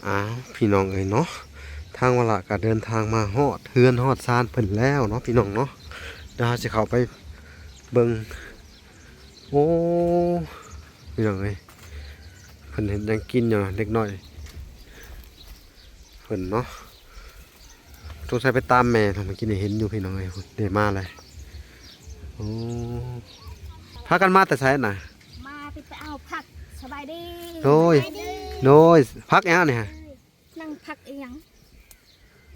ອ້າວ ພີ່ນ້ອງເອີຍເນາະ, ທາງວາລະກໍເດີນທາງມາຮອດເຮືອນຮອດຊານເພິ່ນແລ້ວເນາະ ພີ່ນ້ອງເນາະ. ດຽວເຮົາຊິເຂົ້າໄປເບິ່ງ. ໂອ້ ພີ່ນ້ອງເອີຍ ເພິ່ນເຮັດຫຍັງກິນຢູ່ນະ ເດັກນ້ອຍເພິ່ນເນາະ. ສົງໄສໄປຕາມແມ່ ເມື່ອກີ້ນີ້ເຫັນຢູ່ ພີ່ນ້ອງເອີຍ ເດ້ມາແລ້ວ. ໂອ້ ພາກັນມາແຕ່ໃສນະ? ມາໄປເອົາຜັກ. ສະບາຍດີ. ໂດຍ ສະບາຍດີ. ໂດຍ ຜັກຫຍັງນີ້ຮະ? ນັ່ງຜັກອີ່ຫຍັງ?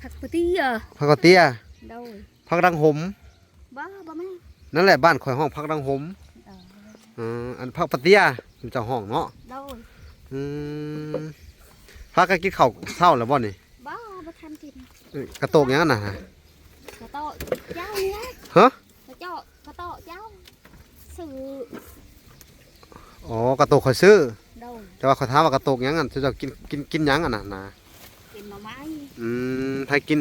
ຜັກປະເຕ້ຍ. ຜັກປະເຕ້ຍ. ໂດຍ. ຜັກດັງຫົມ. ບໍ່ ບໍ່ແມ່ນ. ນັ້ນແຫຼະ ບ້ານຂ້ອຍຮ້ອງຜັກດັງຫົມ. ເອີ ເອີ ອັນຜັກປະເຕ້ຍ ເຈົ້າຮ້ອງເນາະ. ໂດຍ. ອືມ ພາກັນກິນເຂົ້າເຊົ້າແລ້ວບໍ່ນີ້? ບໍ່ ບໍ່ທັນກິນ. ເອີ ກະໂຕກຫຍັງນັ້ນນະ? ກະໂຕກເຈົ້ານີ້ນະ. ຮະ? ກະໂຕກ ກະໂຕກເຈົ້າ ຊື້. ອໍ ກະໂຕກຂ້ອຍຊື້. ໂດຍ. ແຕ່ວ່າຂ້ອຍຖາມວ່າກະໂຕກຫຍັງຫັ້ນ ເຈົ້າກິນ ກິນ ກິນຫຍັງຫັ້ນນະ? ກິນໜໍ່ໄມ້. ອືມ ໃຜກິນ?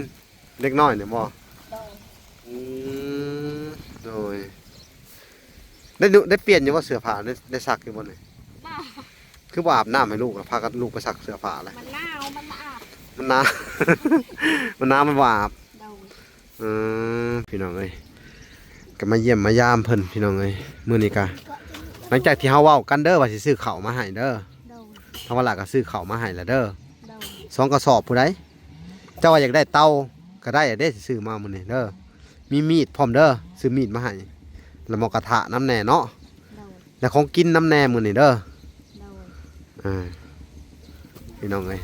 ເດັກນ້ອຍນີ້ບໍ່? ໂດຍ. ອືມ ໂດຍ. ໄດ້ດຸ ໄດ້ປ່ຽນຢູ່ບໍ່ ເສື້ອຜ້າ ໄດ້ ໄດ້ຊັກຢູ່ບໍ່ນີ້? ບໍ່. ຄືບໍ່ອາບນ້ຳໃຫ້ລູກລະ? ພາກັນລູກໄປຊັກເສື້ອຜ້າລະ. ມັນໜາວ ມັນບໍ່ອາບ. ມັນໜາວ ມັນໜາວ ມັນບໍ່ອາບ. ໂດຍ. ເອີ ພີ່ນ້ອງເອີຍ ກໍມາຢ້ຽມມາຢາມເພິ່ນ ພີ່ນ້ອງເອີຍ. ມື້ນີ້ກະ ຫຼັງຈາກທີ່ເຮົາເວົ້າກັນເດີ ວ່າຊິຊື້ເຂົ້າມາໃຫ້ເດີ. ໂດຍ. ທາງວາລະກໍຊື້ເຂົ້າມາໃຫ້ລະເດີ. ໂດຍ. ສອງກະສອບຜູ້ໃດ ເຈົ້າວ່າຢາກໄດ້ເຕົາກໍໄດ້ເດ້ ຊື້ມາມື້ນີ້ເດີ. ມີມີດພ້ອມເດີ ຊື້ມີດມາໃຫ້ ແລ້ວໝໍ້ກະທະນຳແດ່ເນາະ. ໂດຍ. ແລ້ວຂອງກິນນຳແດ່ມື້ນີ້ເດີ. ໂດຍ. ເອີ ພີ່ນ້ອງເອີຍ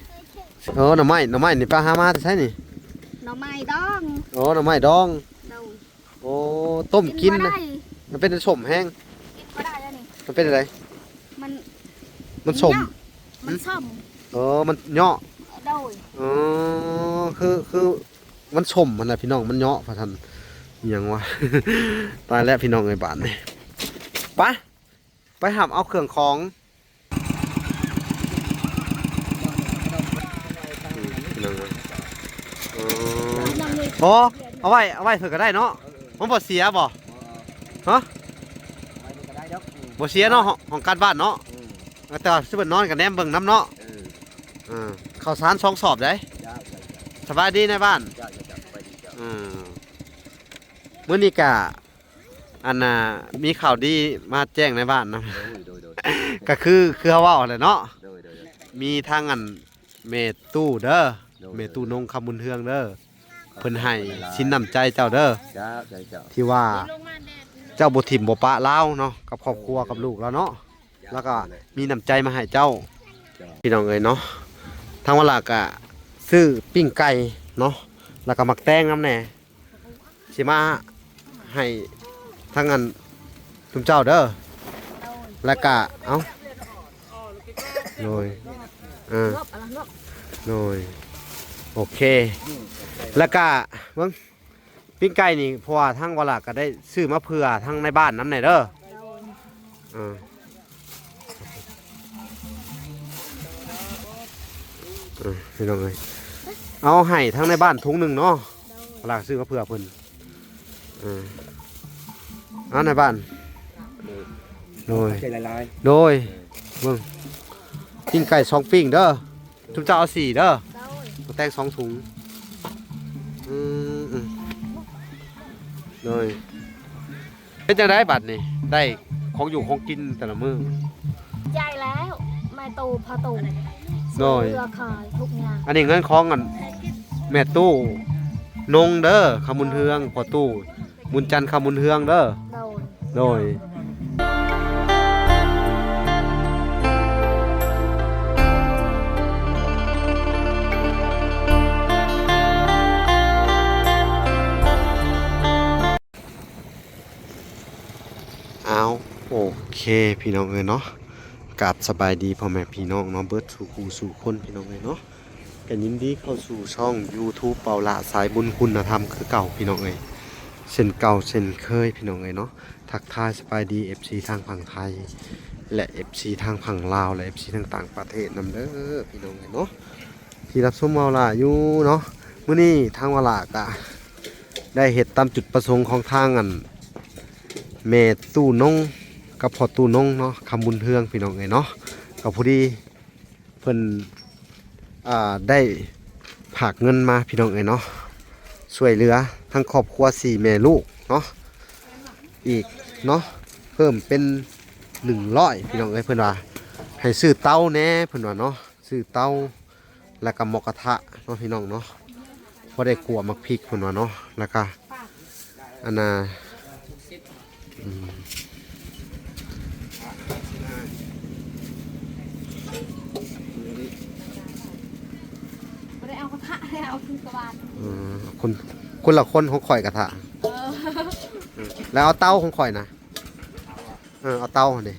ເອີ ໜໍ່ໄມ້ ໜໍ່ໄມ້ນີ້ໄປຫາມາແຕ່ໃສນີ້? ໜໍ່ໄມ້ດອງ. ອໍ ໜໍ່ໄມ້ດອງ. ໂດຍ. ໂອ້ ຕົ້ມກິນນະ. ມັນເປັນສົ້ມແຮງ. ກິນບໍ່ໄດ້ແລ້ວນີ້. ມັນເປັນຈັ່ງໃດ? ມັນ ມັນສົ້ມ. ມັນສົ້ມ. ເອີ ມັນເຍາະ. ໂດຍ. ອໍ ຄື ຄືມັນສົ້ມຫັ້ນນະ ພີ່ນ້ອງ ມັນເຍາະວ່າຊັ້ນ. ອີຫຍັງວະ? ຕາຍແລ້ວ ພີ່ນ້ອງເອີຍ ບາດນີ້ ໄປ ໄປຮັບເອົາເຄື່ອງຂອງ. ອືມ ພີ່ນ້ອງເອີຍ ອໍ ເອົາໄວ້ ເອົາໄວ້ເພິ່ນກໍໄດ້ເນາະ. ມັນບໍ່ເສຍບໍ່? ຮະ? ບໍ່ເສຍເນາະ ຫ້ອງການບ້ານເນາະ. ເອີ ແຕ່ວ່າຊິເພິ່ນນອນກໍແນມເບິ່ງນຳເນາະ. ເອີ ເຂົ້າສານສອງສອບໃດ໋. ສະບາຍດີນາຍບ້ານ. ເອີ ມື້ນີ້ກະ ອັນນ່າ ມີຂ່າວດີມາແຈ້ງໃນບ້ານນະ. ໂດຍ ໂດຍ ໂດຍ. ກໍຄື ຄືເຮົາເວົ້າຫັ້ນແຫຼະເນາະ. ໂດຍ ໂດຍ ໂດຍ. ມີທັງອັນແມ່ຕູ້ເດີ ໂດຍ ແມ່ຕູ້ນົງຄຳບຸນເຮືອງເດີ ເພິ່ນໃຫ້ສິນນ້ຳໃຈເຈົ້າເດີ. ເຈົ້າ ເຈົ້າ ເຈົ້າ. ທີ່ວ່າເຈົ້າບໍ່ຖິ້ມບໍ່ປະລາວເນາະ ກັບຄອບຄົວ ໂດຍ ກັບລູກລາວເນາະ. ເຈົ້າ ລາວກໍມີນ້ຳໃຈມາໃຫ້ເຈົ້າ. ເຈົ້າ ພີ່ນ້ອງເອີຍເນາະ ທາງວາລະກະຊື້ປີ້ງໄກ່ເນາະ ແລ້ວກໍໝາກແຕງນຳແດ່. ຊິມາໃຫ້ທັງອັນ ຊຸມເຈົ້າເດີ. ແລ້ວກະ ເອົ້າ ໂດຍ ເອີ ໂດຍ ໂອເຄ. ແລ້ວກະເບິ່ງ ປີ້ງໄກ່ນີ້ ເພາະວ່າທາງວາລະກໍໄດ້ຊື້ມາເພື່ອທາງໃນບ້ານນຳແດ່ເດີ. ເອີ ເອີ ພີ່ນ້ອງເອີຍ ເອົາໃຫ້ທາງໃນບ້ານຖົງໜຶ່ງເນາະ. ໂດຍ. ພາລາຊື້ມາເພື່ອເພິ່ນ. ເອີ ເອົາໃນບ້ານ. ໂດຍ ໃຈຫຼາຍໆ. ໂດຍ. ເອີ ເບິ່ງ ປີ້ງໄກ່ສອງປີ້ງເດີ. ຊຸມເຈົ້າເອົາສີ່ເດີ. ໂດຍ. ໝາກແຕງສອງຖົງ. ອືມ ອືມ ໂດຍ. ເປັນຈັ່ງໃດບັດນີ້ ໄດ້ຂອງຢູ່ຂອງກິນແຕ່ລະມື້? ໃຈແລ້ວ ແມ່ຕູ້ພໍ່ຕູ້ ໂດຍ ຊື້ເຮືອຂາຍທຸກຢ່າງ. ອັນນີ້ເງິນຂອງອັນແມ່ຕູ້ນົງເດີ ຄຳບຸນເຮືອງ ພໍ່ຕູ້ບຸນຈັນ ຄຳບຸນເຮືອງເດີ. ໂດຍ ໂດຍ. ອ້າວ ໂອເຄ ພີ່ນ້ອງເອີຍເນາະ ກາບສະບາຍດີພໍ່ແມ່ພີ່ນ້ອງເນາະ ເບິດສູ່ຄູ່ສູ່ຄົນ ພີ່ນ້ອງເອີຍເນາະ. ກໍຍິນດີເຂົ້າສູ່ຊ່ອງຢູທູບ ເປົາຫຼ້າສາຍບຸນຄຸນນະທຳຄືເກົ່າ ພີ່ນ້ອງເອີຍ ເຊັ່ນເກົ່າເຊັ່ນເຄີຍ ພີ່ນ້ອງເອີຍເນາະ. ທັກທາຍສະບາຍດີ ເອັຟຊີ ທາງຝັ່ງໄທ ແລະ ເອັຟຊີ ທາງຝັ່ງລາວ ແລະ ເອັຟຊີ ທາງຕ່າງປະເທດນຳເດີ ພີ່ນ້ອງເອີຍເນາະ ທີ່ຮັບຊົມເວົ້າຫຼ້າຢູ່ເນາະ. ມື້ນີ້ທາງວາລາກະໄດ້ເຮັດຕາມຈຸດປະສົງຂອງທາງອັນ ແມ່ຕູ້ນົງກັບພໍ່ຕູ້ນົງເນາະ ຄຳບຸນເຮືອງ ພີ່ນ້ອງເອີຍເນາະ. ກໍພໍດີ ເພິ່ນ ອ່າ ໄດ້ຝາກເງິນມາພີ່ນ້ອງເອີຍເນາະ ຊ່ວຍເຫຼືອທັງຄອບຄົວສີ່ແມ່ລູກເນາະ ອີກເນາະ ເພີ່ມເປັນໜຶ່ງຮ້ອຍພີ່ນ້ອງເອີຍ. ເພິ່ນວ່າໃຫ້ຊື້ເຕົາແດ່ ເພິ່ນວ່າເນາະ ຊື້ເຕົາ ແລ້ວກໍໝໍ້ກະທະເນາະພີ່ນ້ອງເນາະ ພໍໄດ້ຂົ້ວໝາກພິກເພິ່ນວ່າເນາະ ແລ້ວກໍ ອັນນ່າ ອືມ ບໍ່ໄດ້ເອົາກະທະ ເອົາຄືກະບານ ເອີ ຄົນ ຄົນລະຄົນ ຂອງຂ້ອຍກະທະ ເອີ ແລ້ວເອົາເຕົາຂອງຂ້ອຍນະ ເອີ ເອົາເຕົາຫັ້ນເດ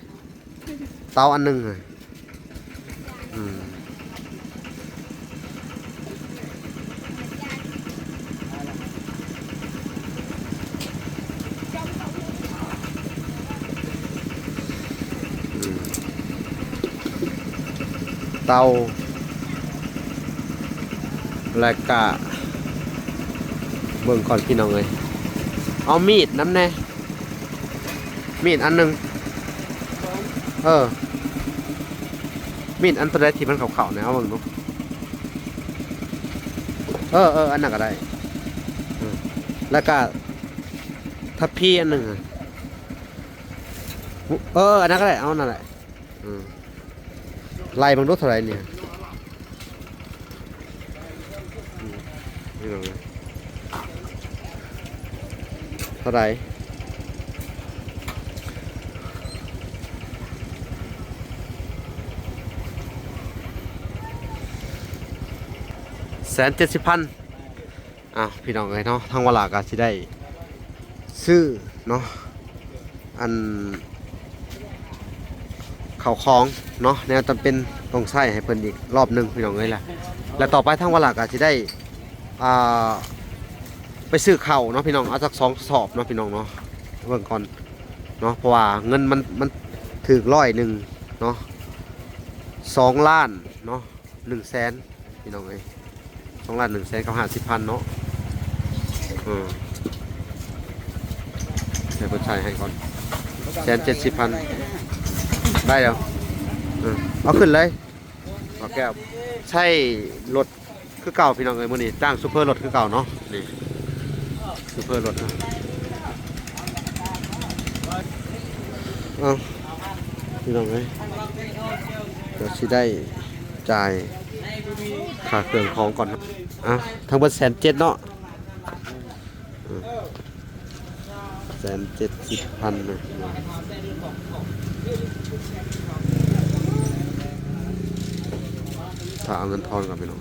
ເຕົາອັນໜຶ່ງ ອືມ ອືມ ເຕົາ ແລ້ວກະ ເບິ່ງກ່ອນພີ່ນ້ອງເອີຍ ເອົາມີດນຳແດ່. ມີດອັນໜຶ່ງ ເອີ ມີດອັນໂຕໃດທີ່ມັນຂາວໆ ແດ່ ເອົາເບິ່ງດູ ເອີ ເອີ ອັນນັ້ນກໍໄດ້ ເອີ ແລ້ວກໍທັບພີອັນໜຶ່ງ ເອີ ອັນນັ້ນກໍໄດ້ ເອົານັ້ນແຫຼະ ເອີ ໄລ່ເບິ່ງດູເທົ່າໃດນີ້ ອືມ ນີ້ເນາະ ເທົ່າໃດ ແສນເຈັດສິບພັນ. ອ່າ ພີ່ນ້ອງເອີຍເນາະ ທາງວາລາກໍຊິໄດ້ຊື້ເນາະ ອັນ ເຂົ້າຂອງເນາະ ແນວຈຳເປັນຕ້ອງໃຊ້ໃຫ້ເພິ່ນອີກລອບໜຶ່ງພີ່ນ້ອງເອີຍ ແລະ ແລະຕໍ່ໄປທາງວາລາກໍຊິໄດ້ ອ່າ ໄປຊື້ເຂົ້າເນາະພີ່ນ້ອງ ເອົາຈັກສອງສອບເນາະພີ່ນ້ອງເນາະ ເບິ່ງກ່ອນເນາະ ເພາະວ່າເງິນມັນ ມັນຖືກຮ້ອຍໜຶ່ງເນາະ ສອງລ້ານເນາະ ໜຶ່ງແສນ ພີ່ນ້ອງເອີຍ ສອງລ້ານໜຶ່ງແສນກັບຫ້າສິບພັນເນາະ ເອີ ໃຫ້ເພິ່ນໃສ່ໃຫ້ກ່ອນ ແສນເຈັດສິບພັນ ໄດ້ແລ້ວ ເອີ ເອົາຂຶ້ນເລີຍ ບໍ່ແກ້ວ ໃຊ້ລົດຄືເກົ່າ ພີ່ນ້ອງເອີຍ ມື້ນີ້ຈ້າງຊູເຟີລົດຄືເກົ່າເນາະ ນີ້ ຊູເຟີລົດເນາະ ເອົາ ພີ່ນ້ອງເອີຍ ກໍຊິໄດ້ ຈ່າຍຄ່າເຄື່ອງຂອງກ່ອນ ອ່ະ ທັງເບິດແສນເຈັດເນາະ ເອີ ແສນເຈັດສິບພັນນະ ຖ້າເອົາເງິນທອນກ່ອນພີ່ນ້ອງ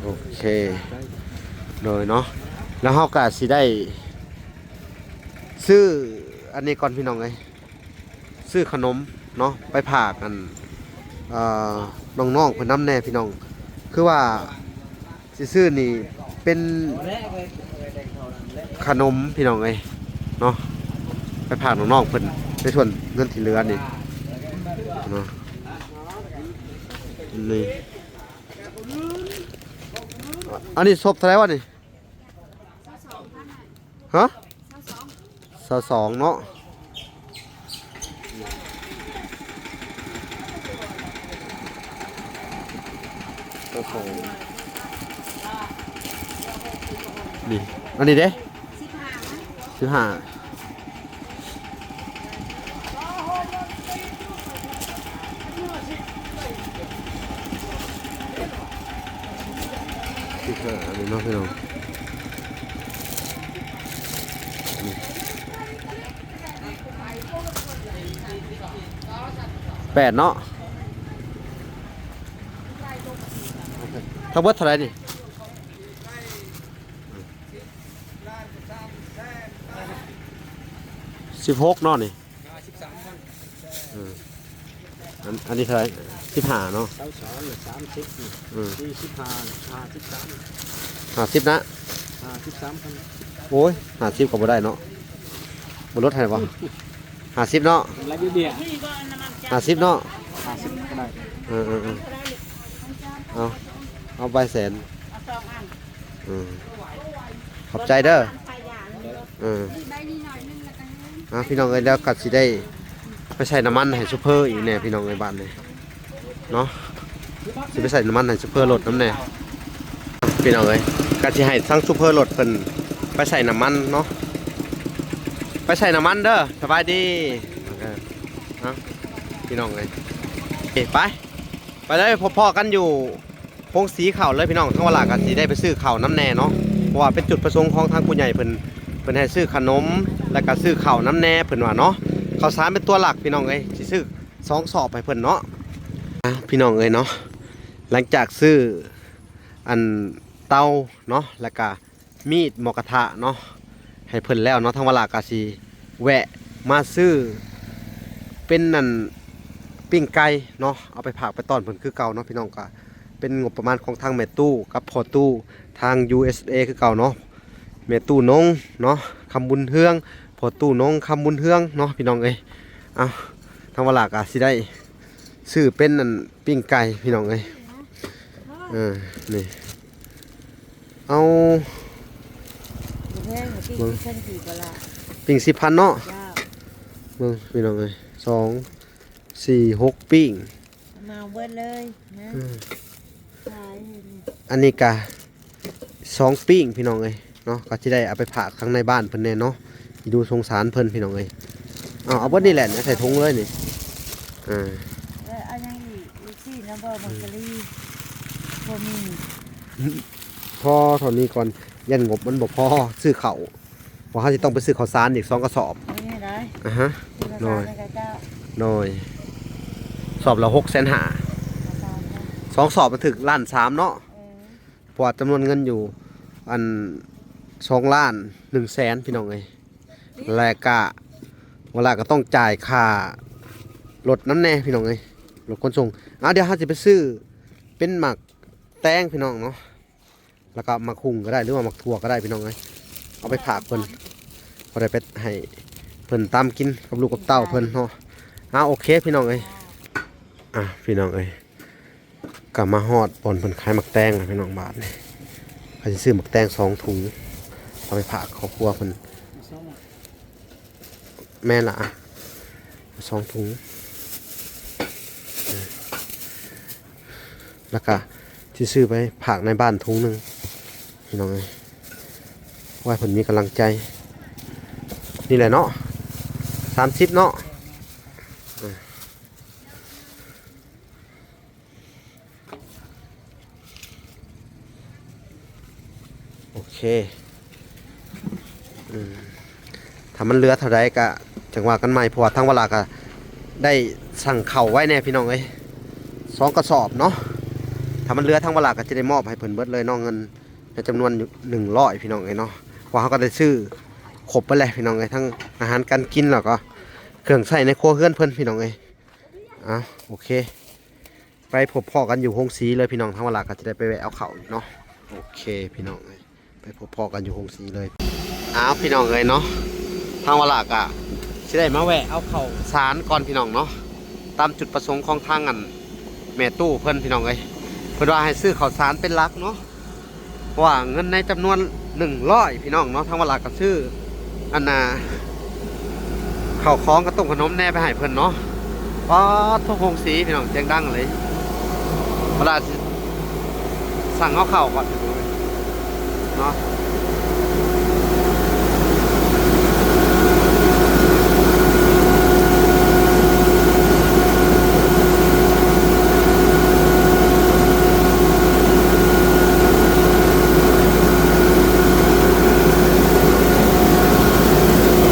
ໂອເຄ ໂດຍເນາະ ແລ້ວເຮົາກໍຊິໄດ້ຊື້ອັນນີ້ກ່ອນ ພີ່ນ້ອງເອີຍ. ຊື້ຂະໜົມເນາະ ໄປຝາກອັນ ເອີ ນ້ອງໆເພິ່ນນຳແດ່ພີ່ນ້ອງ ຄືວ່າຊິຊື້ນີ້ເປັນຂະໜົມພີ່ນ້ອງເອີຍເນາະ ໄປຝາກນ້ອງໆເພິ່ນ ໃນສ່ວນເງິນທີ່ເຫຼືອນີ້ເນາະ ນີ້ ອັນນີ້ສົບເທົ່າໃດວະນີ້? ຮະ? ຊາວສອງເນາະ ຊາວສອງ ນີ້ ອັນນີ້ເດ້ ສິບຫ້າ ສິບຫ້າ ສິບຫ້າ ອັນນີ້ເນາະພີ່ນ້ອງ ນີ້ ແປດເນາະ ທັງເບິດເທົ່າໃດນີ້? ສິບຫົກເນາະນີ້ ເອີ ອັນ ອັນນີ້ເທົ່າໃດ? ສິບຫ້າເນາະ ຊາວສອງ ສາມສິບ ເອີ ສີ່ສິບຫ້າ ຫ້າສິບສາມ ຫ້າສິບນະ ຫ້າສິບສາມພັນ ໂອ້ຍ ຫ້າສິບກໍບໍ່ໄດ້ເນາະ ບໍ່ລົດໃຫ້ບໍ່? ຫ້າສິບເນາະ ລະເບີຍ ຫ້າສິບເນາະ ຫ້າສິບກໍໄດ້ ເອີໆໆ ເອົາ ເອົາໃບແສນ ເອົາສອງອັນ ເອີ ຂອບໃຈເດີ ເອີ ອ່າ ພີ່ນ້ອງເອີຍ ແລ້ວກໍຊິໄດ້ໄປໃສ່ນ້ຳມັນໃຫ້ຊຸບເພີອີກແດ່ ພີ່ນ້ອງເອີຍ ບາດນີ້ ເນາະ ຊິໄປໃສ່ນ້ຳມັນໃຫ້ໂຊເຟີລົດນຳແດ່ ພີ່ນ້ອງເອີຍ. ກະຊິໃຫ້ທາງໂຊເຟີລົດເພິ່ນໄປໃສ່ນ້ຳມັນເນາະ ໄປໃສ່ນ້ຳມັນເດີ. ສະບາຍດີ ເອີ ເນາະ ພີ່ນ້ອງເອີຍ ເອີ ໄປ ໄປເລີຍ ພໍ້ກັນຢູ່ໂຮງສີເຂົ້າເລີຍ ພີ່ນ້ອງ. ທາງວາລາກະຊິໄດ້ໄປຊື້ເຂົ້ານຳແດ່ເນາະ ເພາະວ່າເປັນຈຸດປະສົງຂອງທາງຜູ້ໃຫຍ່ເພິ່ນ ເພິ່ນໃຫ້ຊື້ຂະໜົມ ແລ້ວກະຊື້ເຂົ້ານຳແດ່ ເພິ່ນວ່າເນາະ. ເຂົ້າສານເປັນຕົວຫຼັກ ພີ່ນ້ອງເອີຍ ຊິຊື້ ສອງສອບໃຫ້ເພິ່ນເນາະ. ອ່ະ ພີ່ນ້ອງເອີຍເນາະ ຫຼັງຈາກຊື້ອັນເຕົາເນາະ ແລ້ວກະມີດໝໍ້ກະທະເນາະ ໃຫ້ເພິ່ນແລ້ວເນາະ ທາງວາລາກະຊິແວະມາຊື້ເປັນອັນປີ້ງໄກ່ເນາະ ເອົາໄປຝາກໄປຕ້ອນເພິ່ນຄືເກົ່າເນາະ ພີ່ນ້ອງ. ກະເປັນງົບປະມານຂອງທາງແມ່ຕູ້ກັບພໍ່ຕູ້ ທາງ ຢູເອສເອ ຄືເກົ່າເນາະ ແມ່ຕູ້ນົງເນາະ ຄຳບຸນເຮືອງ ພໍ່ຕູ້ນົງ ຄຳບຸນເຮືອງເນາະ ພີ່ນ້ອງເອີຍ. ເອົາ ທາງວາລາກະຊິໄດ້ຊື້ເປັນອັນປີ້ງໄກ່ ພີ່ນ້ອງເອີຍ. ເອີ ນີ້ ເອົາ ບໍ່ແພງ ປີ້ງ ເບິ່ງ ສິບພັນກີບກໍລະ ປີ້ງສິບພັນເນາະ. ເຈົ້າ ເບິ່ງ ພີ່ນ້ອງເອີຍ ສອງ ສີ່ ຫົກ ປີ້ງ ເອົາມາເອົາເບິດເລີຍນະ. ເອີ ຂາຍໃຫ້ນີ້ ອັນນີ້ກະສອງປີ້ງ ພີ່ນ້ອງເອີຍເນາະ ກະຊິໄດ້ເອົາໄປຝາກທາງໃນບ້ານເພິ່ນແດ່ເນາະ ອີດູສົງສານເພິ່ນ ພີ່ນ້ອງເອີຍ. ເອົາ ເອົາເບິດນີ້ແຫຼະ ໃສ່ຖົງເລີຍນີ້. ເອີ ແລ້ວເອົາຫຍັງອີກ? ລູກຊີ້ນນະບໍ່? ໝາກສາລີ ພໍມີ ພໍເທົ່ານີ້ກ່ອນ ຢ້ານງົບມັນບໍ່ພໍຊື້ເຂົ້າ ເພາະເຮົາຊິຕ້ອງໄປຊື້ເຂົ້າສານອີກສອງກະສອບ. ເອົາແນວໃດ? ອະຮະ ຊື້ເຂົ້າສານໃຫ້ເຂົາເຈົ້າ ໂດຍ ສອບລະຫົກແສນຫ້າ ສອງສອບມັນຖືກລ້ານສາມເນາະ. ເອີ ເພາະວ່າຈຳນວນເງິນຢູ່ອັນ ສອງລ້ານໜຶ່ງແສນ ພີ່ນ້ອງເອີຍ. ແລະກະ ວາລາກະຕ້ອງຈ່າຍຄ່າລົດນຳແດ່ ພີ່ນ້ອງເອີຍ ລົດຂົນສົ່ງ. ອ່າ ດຽວເຮົາຊິໄປຊື້ເປັນໝາກແຕງ ພີ່ນ້ອງເນາະ ແລ້ວກະໝາກຫຸ່ງກໍໄດ້ ຫຼືວ່າໝາກຖົ່ວກໍໄດ້ ພີ່ນ້ອງເອີຍ ເອົາໄປຝາກເພິ່ນ ພໍໄດ້ໄປໃຫ້ເພິ່ນຕຳກິນກັບລູກກັບເຕົ້າເພິ່ນເນາະ. ອ່າ ໂອເຄ ພີ່ນ້ອງເອີຍ. ອ່າ ພີ່ນ້ອງເອີຍ ກໍມາຮອດບ່ອນເພິ່ນຂາຍໝາກແຕງແລ້ວ ພີ່ນ້ອງ. ບາດນີ້ ເຮົາຊິຊື້ໝາກແຕງສອງຖົງ ເອົາໄປຝາກຄອບຄົວເພິ່ນ. ແມ່ນລະ ອ່ະ ສອງຖົງ ແລ້ວກະຊິຊື້ໄປຝາກໃນບ້ານຖົງໜຶ່ງ ພີ່ນ້ອງເອີຍ ເພາະວ່າເພິ່ນມີກຳລັງໃຈ. ນີ້ແຫຼະເນາະ ສາມສິບເນາະ. ໂອເຄ ອືມ ຖ້າມັນເຫຼືອເທົ່າໃດກະຈັ່ງວ່າກັນໃໝ່ ເພາະວ່າທາງວາລາກະໄດ້ສັ່ງເຂົ້າໄວ້ແດ່ ພີ່ນ້ອງເອີຍ ສອງກະສອບເນາະ. ຖ້າມັນເຫຼືອທາງວາລາກະຈະໄດ້ມອບໃຫ້ເພິ່ນເບິດເລີຍເນາະ ເງິນໃນຈຳນວນໜຶ່ງຮ້ອຍ ພີ່ນ້ອງເອີຍເນາະ. ເພາະວ່າເຮົາກະໄດ້ຊື້ຄົບໄປແລ້ວ ພີ່ນ້ອງເອີຍ ທັງອາຫານການກິນ ແລ້ວກໍເຄື່ອງໃຊ້ໃນຄົວເຮືອນເພິ່ນ ພີ່ນ້ອງເອີຍ. ອ່າ ໂອເຄ ໄປພົບພໍ້ກັນຢູ່ໂຮງສີເລີຍ ພີ່ນ້ອງ. ທາງວາລາກໍຈະໄດ້ໄປແວະເອົາເຂົ້າຢູ່ເນາະ. ໂອເຄ ພີ່ນ້ອງເອີຍ ໄປພົບພໍ້ກັນຢູ່ໂຮງສີເລີຍ. ອ້າວ ພີ່ນ້ອງເອີຍເນາະ ທາງວາລາກໍຊິໄດ້ມາແວະເອົາເຂົ້າສານກ່ອນ ພີ່ນ້ອງເນາະ ຕາມຈຸດປະສົງຂອງທາງອັນແມ່ຕູ້ເພິ່ນ ພີ່ນ້ອງເອີຍ. ເພິ່ນວ່າໃຫ້ຊື້ເຂົ້າສານເປັນຫຼັກເນາະ ເພາະວ່າເງິນໃນຈຳນວນໜຶ່ງຮ້ອຍ ພີ່ນ້ອງເນາະ ທາງວາລາກໍຊື້ອັນນ່າ ເຂົ້າຂອງກະຕົ້ມຂະໜົມແດ່ໄປໃຫ້ເພິ່ນເນາະ. ປາດໂທ້ ໂຮງສີ ພີ່ນ້ອງ ສຽງດັງເລີຍ. ວາລາຊິສັ່ງເອົາເຂົ້າກ່ອນ ພີ່ນ້ອງເນາະ.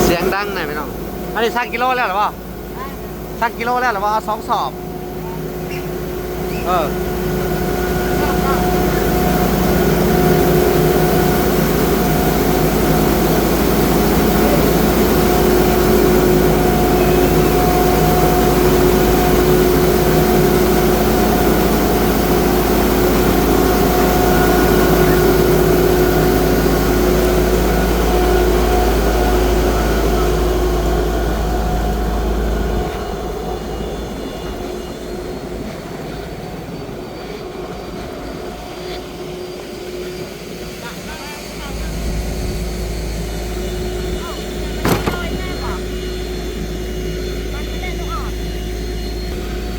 ສຽງດັງນະພີ່ນ້ອງ. ອັນນີ້ຊັ່ງກິໂລແລ້ວຫຼືບໍ່? ຊັ່ງກິໂລແລ້ວ ແລ້ວວ່າເອົາສອງສອບ ເອີ.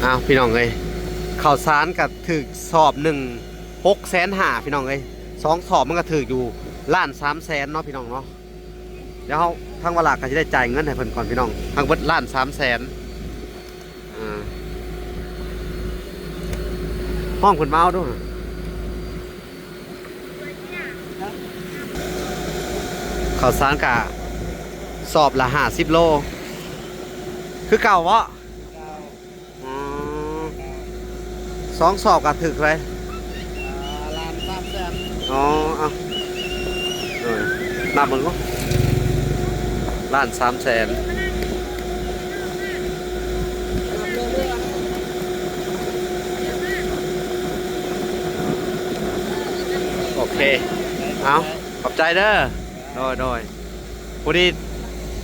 ອ້າວ ພີ່ນ້ອງເອີຍ ເ ເຂົ້າສານກໍຖືກສອບໜຶ່ງຫົກແສນຫ້າ ພີ່ນ້ອງເອີຍ ສອງສອບມັນກໍຖືກຢູ່ລ້ານສາມແສນເນາະ ພີ່ນ້ອງເນາະ. ດຽວເຮົາ ທາງວາລາກໍຊິໄດ້ຈ່າຍເງິນໃຫ້ເພິ່ນກ່ອນ ພີ່ນ້ອງ ທັງເບິດລ້ານສາມແສນ. ເອີ ຮ້ອງເພິ່ນມາເອົາດູ. ເຂົ້າສານກະສອບລະຫ້າສິບໂລ ຄືເກົ່າເບາະ? ອໍ ສອງສອບກະຖືກເທົ່າໃດ? ອ່າ ລ້ານສາມແສນ. ອໍ ເອົາ ເອີ ນັບເບິ່ງດູ ລ້ານສາມແສນ. ໂອເຄ ເອົາ ຂອບໃຈເດີ. ໂດຍ ໂດຍ ພໍດີ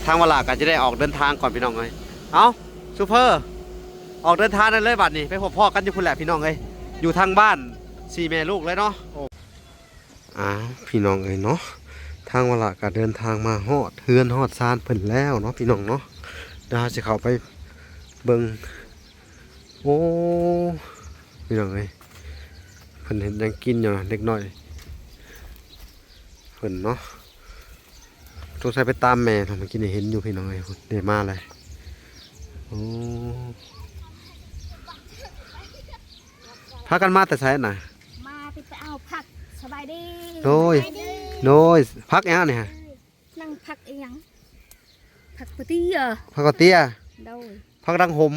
ທາງວາລາກໍຈະໄດ້ອອກເດີນທາງກ່ອນ ພີ່ນ້ອງເອີຍ. ເອົາ ຊູເຟີ ອອກເດີນທາງໄດ້ເລີຍບາດນີ້ ໄປພົບພໍ້ກັນຢູ່ພຸ້ນແຫຼະ ພີ່ນ້ອງເອີຍ ຢູ່ທາງບ້ານສີ່ແມ່ລູກເລີຍເນາະ. ໂອ້ ອ້າວ ພີ່ນ້ອງເອີຍເນາະ ທາງວາລາກໍເດີນທາງມາຮອດເຮືອນຮອດຊານເພິ່ນແລ້ວເນາະ ພີ່ນ້ອງເນາະ. ດຽວເຮົາຊິເຂົ້າໄປເບິ່ງ. ໂອ້ ພີ່ນ້ອງເອີຍ ເພິ່ນເຮັດຫຍັງກິນຢູ່ນະ ເດັກນ້ອຍເພິ່ນເນາະ. ສົງໄສໄປຕາມແມ່ເນາະ ເມື່ອກີ້ນີ້ເຫັນຢູ່ ພີ່ນ້ອງເອີຍ ພຸ້ນເດ້ ມາແລ້ວ. ໂອ້ ພາກັນມາແຕ່ໃສນະ? ມາແຕ່ໄປເອົາຜັກ. ສະບາຍດີ. ໂດຍ ສະບາຍດີ. ໂດຍ ຜັກຫຍັງນີ້ຮະ? ເອີ ນັ່ງຜັກອີຫຍັງ? ຜັກປະເຕຍ. ຜັກປະເຕຍ. ໂດຍ. ຜັກດັງຫົມ.